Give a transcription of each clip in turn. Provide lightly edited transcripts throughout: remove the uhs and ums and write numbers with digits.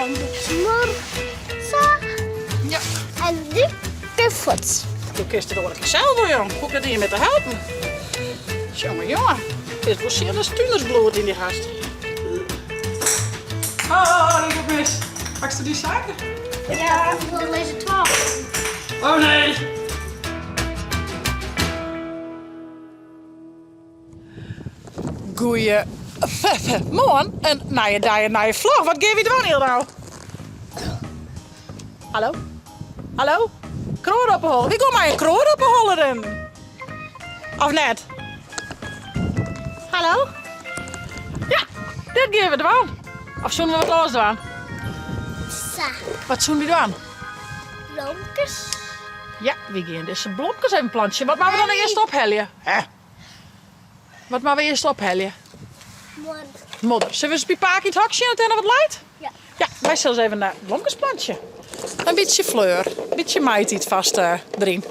Van de snor. Sa. Ja. En dy kin fuort. Do kinst it oare kear sels wol, jong. Hoech ik net ien mear te helpen. Jonge, jonge. Kinst wol sjen datst túnersbloed yn dy hast. Oh, dit giet mis. Pakst dy saken? Ja, ik wil deze 12. Oh nee. Goeie moarn, in nije dei, in nije vlog. Wat gean wy dwaan, Ildau? Hallo? Hallo? Kroade op 'e holle. Wy gean mei in kroade op 'e holle rinnen. Of net? Hallo? Ja, dit gean we dwaan. Of soene we wat oars dwaan? Sa. Wat soene wy dwaan? Blomkes. Ja, wy gean dizze blomkes even plantsjen. Wat moatte we dan earst ophelje? Hè? Wat moatte we earst ophelje? Modder. Modder. Sille we ris by pake yn it hok sjen oft dêr noch wat leit? Ja. Ja, wy sille ris even blomkes plantsje. In bytsje fleur, in bytsje maitiid fast deryn.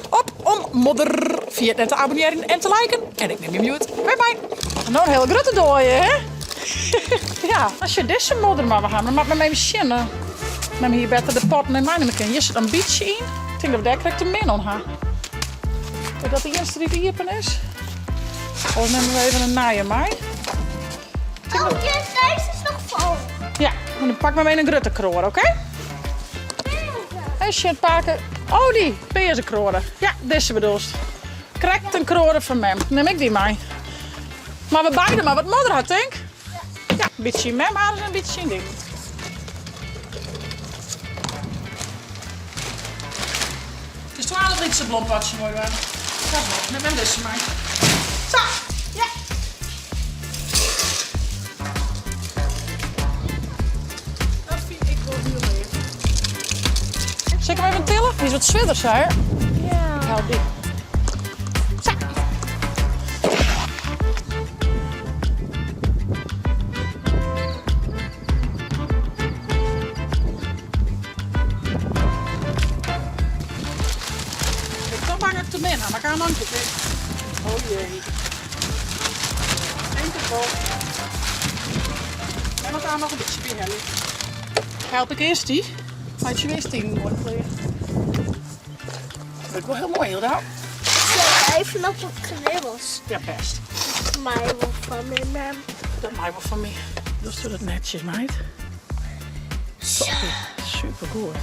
Op om modder. Ferjit net te abonnearjen en te liken. En ik nim jim hjoed wer mei. No in hiele grutte doaie, hè? Ja, as je dizze modder mar ha, dan moat men even sjen. Men hier better de potten en meinimme kin. Hjir sit in bytsje yn. Ik tink dat we dêr krekt te min oan ha. Is dat de ienste dy't iepen is? Of nimme we even in nije mei? Oh, deze is noch fol. Ja, dan pak maar even in grutte kroade, oké? En sjen pake. Oh, dy pearse kroade. Ja, dizze bedoelst. Krekt in kroade foar mem. Nim ik dy mei. Mar we beide mar wat modder ha, tink? Ja, in bytsje yn mem harres en in bytsje yn dy. It is 12 lytse blompotsje moai waar. Dat wol. Nim mem dizze mei. Sa, ja. Dat fyn ik wol hiel leuk. Sil ik him even tille? Hy is wat swierder, sei er. Ja. Ik help dy. Sa. Ik ben toch bang dat ik te min ha, maar ik ha in anke. Oh jee. Eén te vol. En wat daar noch in bytsje by helje. Help ik earst dy. Meitsje we earst dyn moai klear. Dat wurdt wol hiel moai, Hilda. Ik even op de knibbels. Ja, best. Dat mei wol fan my, mem. Dat mei wol fan my. Dochst dat netsjes, meid. Super goed.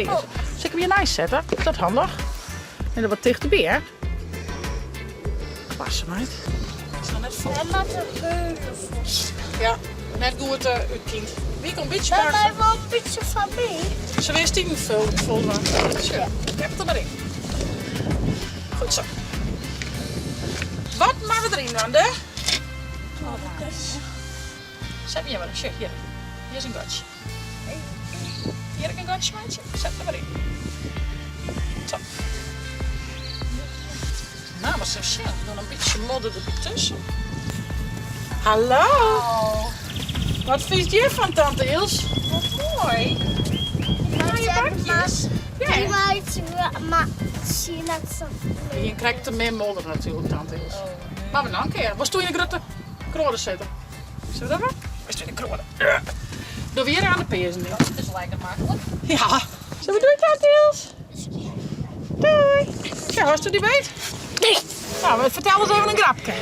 Oh. Sil ik him hjir neist sette? Is dat handich? En der wat tichterby, hè? Klasse, meid. Is noch net fol. Mem moat de heulen fol. Ja, net goed uh, útkynd. Wie komt bytsje Mem mei wol in bytsje fan my. Sille we earst dyn fol, fol dwaan? Sjoch, heb er mar yn. Goed zo. Wat moatte we deryn dwaan, de? Set my hjir mar, sjoch, hjir. Hjir is in gatsje. Hjir ek in gatsje meitsje? Set der mar yn. Top. Nou, mar ris sjen. Dan in bytsje modder derby tusken. Hallo. Wat fynst hjirfan, tante Els? Wat moai. Nije bankjes. Ja. We hiene krekt te min modder natuerlik, tante Els. Mar we noch in kear. Wolst do yn de grutte kroade sitte? Sille we dat dwaan? Wolst yn de kroade? Doe we hjir oan de pearsen. Dat is lekker maklik. Ja. Sille we doei, tante Els? Doei. Ja, hast dy beet? Nee. Nou, fertel ris even in grapke.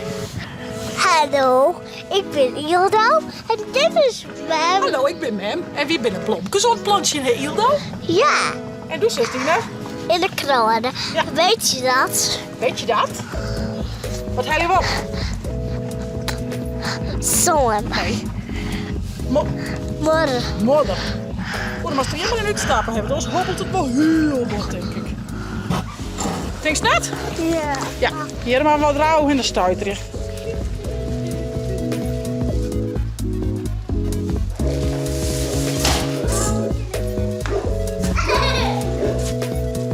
Hallo, ik bin Ildo en dit is mem. Hallo, ik bin mem en wy binne blomkes oan it plantsjen, hè Ildo? Ja. En do sitst yn de? In de kroade. Ja. Weet je dat? Weet je dat? Wat helje we op? Sân. Nee. Mo Modder. Modder. Oeh, dan moatst der helemaal yn útstappen hawwe, want oars hobbelt it wol hiel bot, tink ik. Tinkst net? Ja. Ja, hjir mar wat rau hinne stuiterje.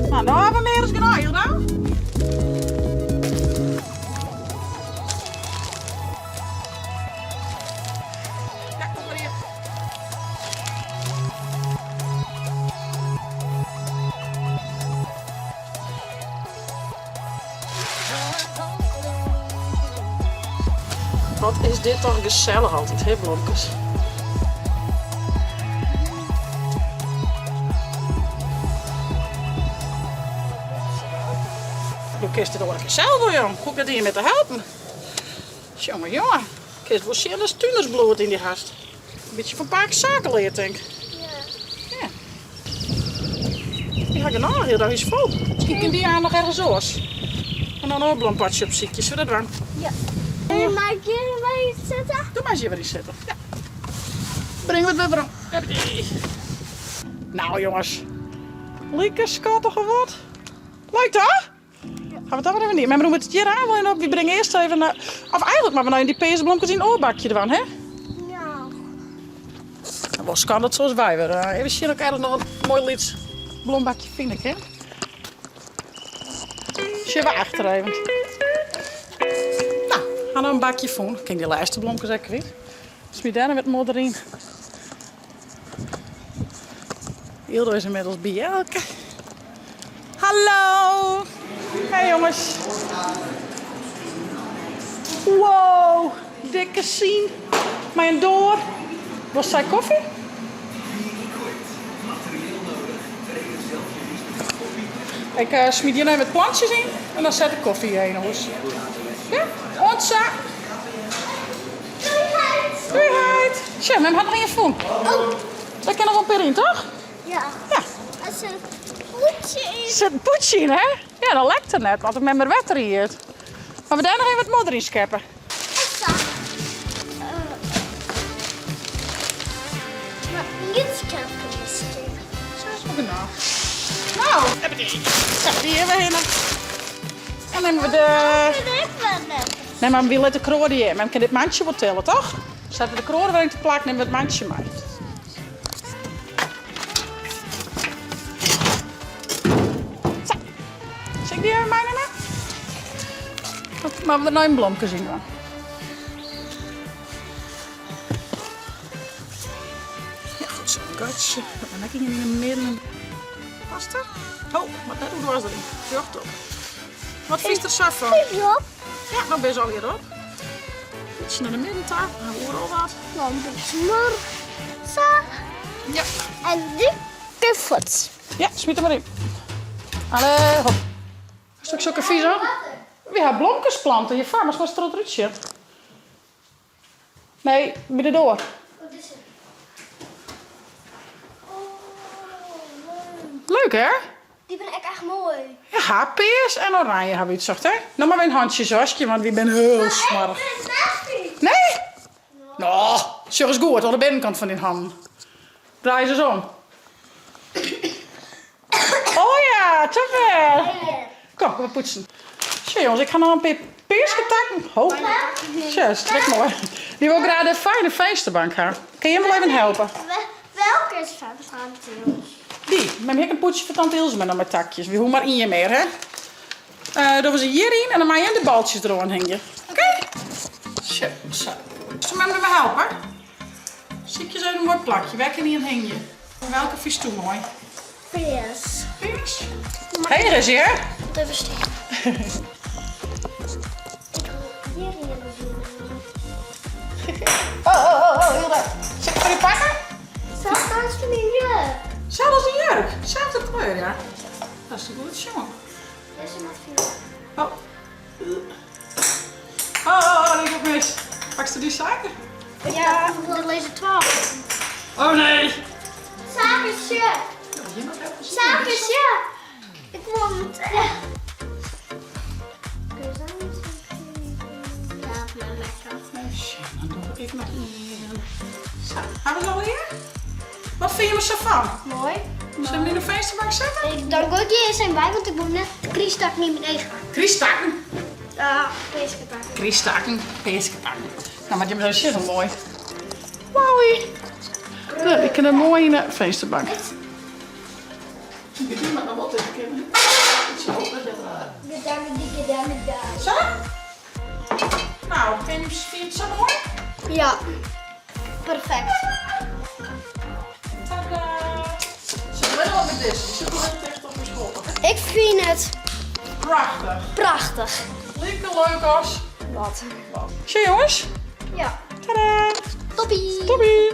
Nou, no hawwe we mear as genôch, Hilda. Ja, kom mar hjir. Wat is dit toch gesellich altyd, hè blomkes? kinst dit oare kear sels wol, jong. Hoech ik net ien mear te helpen. Jonge, jonge. Kinst wol sjen datst túnersbloed yn dy hast. In bytsje fan pake Sake leard, tink. Ja. Ja. Wy ha genôch hjir, dat is fol. Miskien kin dy aan noch ergens oars. En dan in oar blompotsje opsykje. Sille we dat dwaan? Ja. En mei ik hjir wer yn sitte? Do meist hjir wer yn sitte, ja. Bring we it wer werom. Nou jonges, like skattich of wat? Leuk toch? Gaan we dat maar even neer. Maar we moeten het hier aan wel op. We brengen eerst even naar. Of eigenlijk maar we nou in die pearse blomkes in een oar bakje dwaan, hè? Ja. Nou, wel kan dat zoals wij weer. Eh, even zien of ik eigenlijk nog een mooi lyts blombakje vind ik, hè? Zullen we achter even. Nou, gaan nou een bakje fûn. Kin ik die lêste blomkes ek kwyt. Smyt dêr noch wat modder yn. Ildo is inmiddels by Jelke. Hallo! Hey jongens. Wow, dikke syn. Mei in doar. Wolst sy kofje? Ik eh, smyt hjir noch even wat plantsjes yn en dan set ik kofje yn 'e hûs. Ja, oant sa. Doei heit. Sjoch, mem hat noch ien fûn. Oh. Dêr kin noch wol in pear yn, toch? Ja. Ja. Der sit in pûdsje yn. Sit in pûdsje yn, hè? Ja, dan lekt it net, want it mem der wetter yn jit. Moatte we dêr noch even wat modder yn skeppe? Sa. Mar ien skepke miskien. Sa is wol genôch. Nou, dy hjir wer hinne. En dan nimme we de... Nee, mar wy litte de kroade hjir. Mem kin dit mantsje wol tille, toch? Sette we de kroade wer yn te plak, nimme we it mantsje mei. Sa. Sil ik dy even meinimme? Moatte we der noch in blomkes yn dwaan. Ja, goed zo. Gatsje. Dat mar net yn de midden. Past dat? Oh, moat net oer dwars deryn. Rjochtop. Wat fynst der sa fan? Ja, no binne se allegear op. Bytsje nei de midden ta, dan ha we oeral wat. Dan een beetje mar. Sa. Ja. En dikke fuort. Ja, smyt der mar yn. Allee, hop. Hast ek sokke vies op? Wy ha blomkes plante hjirfoar, mar moatst der al út sjen. Nee, by de doar. Oh, dizze. Oh, leuk. Leuk hè? Dy binne ek echt moai. Ja, pears en oranje ha we útsocht hè. No mar wer in hantsje waskje, want wy binne hiel smoarch. Nee? No, sjoch ris goed oan de binnenkant fan dyn hannen. Draai se ris om. Oh ja, toch wer. Kom, we poetsen. Sjoch jongens, ik ha noch in pear pearske takken. Ho. Sjoch, is trek moai. Dy wol graach de fijne finsterbank ha. Kin jim wol even helpe? Welke is fan tante Ilse? Dy. Mem ha ik in pûdsje foar tante Ilse mei noch mei takjes. Wy hoege mar ien mear, hè? Uh, dogge we se hjiryn en dan mei jim de baltsjes deroan hingje. Oké? Sjoch, sa. Sil mem dermei helpe? Sykje ris even in moai plakje. Wêr kin ien hingje? Welke fynsto moai? Pears. Pears? Heger is hear. Moet even staan. Ik wil hier in Oh, oh, oh, oh, Hilda. Sil ik foar dy pakke? Zelfde als van die jurk. Zelfde as de jurk? Zelfde kleur, ja. Dat is goed, jongen. Deze mag veel. Oh. Oh, oh, oh, ik heb mis. Pakst du dy saken? Ja, de lezer 12. Oh nee. Sakertje. Sakertje. Ik wil het echt. Dan doe ik noch ien. Sa, ha we se allegear? Wat fine je der sa fan? Moai. Sille we 'm yn de finsterbank sette? Ik dan gooi ik die eerst even bij, want ik moet net krysttakken yn myn eagen. Krysttakken? Ja, peasketakken. Krysttakken, peasketakken. Nou, mar jim sjogge moai. Wowie. Nou, ik kin der moai yn de finsterbank. Die moat noch wol ticht kinne. Sa? Nou, fyn je it sa moai? Ja, perfekt. Tada! Sit helemaal met dizze. Die sit wol ticht op myn skoalle. Ik fyn it Prachtich. prachtich. Like leuk as. Wat? Sjoch jonges. Ja. Tada! Toppie. Toppie!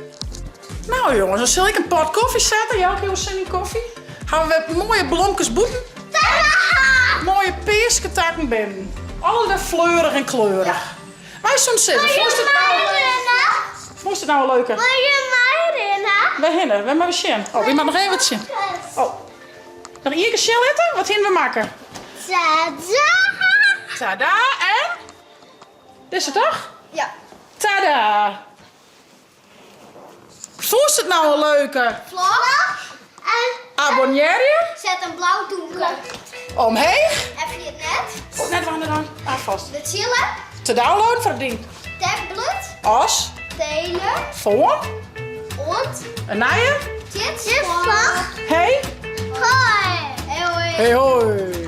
Nou jongens, dan sil ik in pot kofje sette. Jouke, jo sin yn kofje? Hawwe we moaie blomkes bûten? Tada! Moaie pearske takken binnen. Alles wer fleurich en kleurich. Wy soenen sizze, fûnst it nou, fûnst it nou in leuke? Wol je meirinne? Wêrhinne? Wêr moatte we sjen? Oh, wy moatte noch even wat sjen. Oh. Noch ien kear sjen litte? Wat hiene we makke? Tada! Tada en? Dizze toch? Ja. Tada! Fûnst it nou in leuke? Vlog. En Abonnearje. zet een blauw doemke. Omheech. En vergeet net Oh, net wannear dan? Ah, vast. de chillen, Te downloaden foar dyn tablet, as, telen, foan, ont, in nije. tjits, vlag. Hey. Hoi. Hoi. Hey hoi.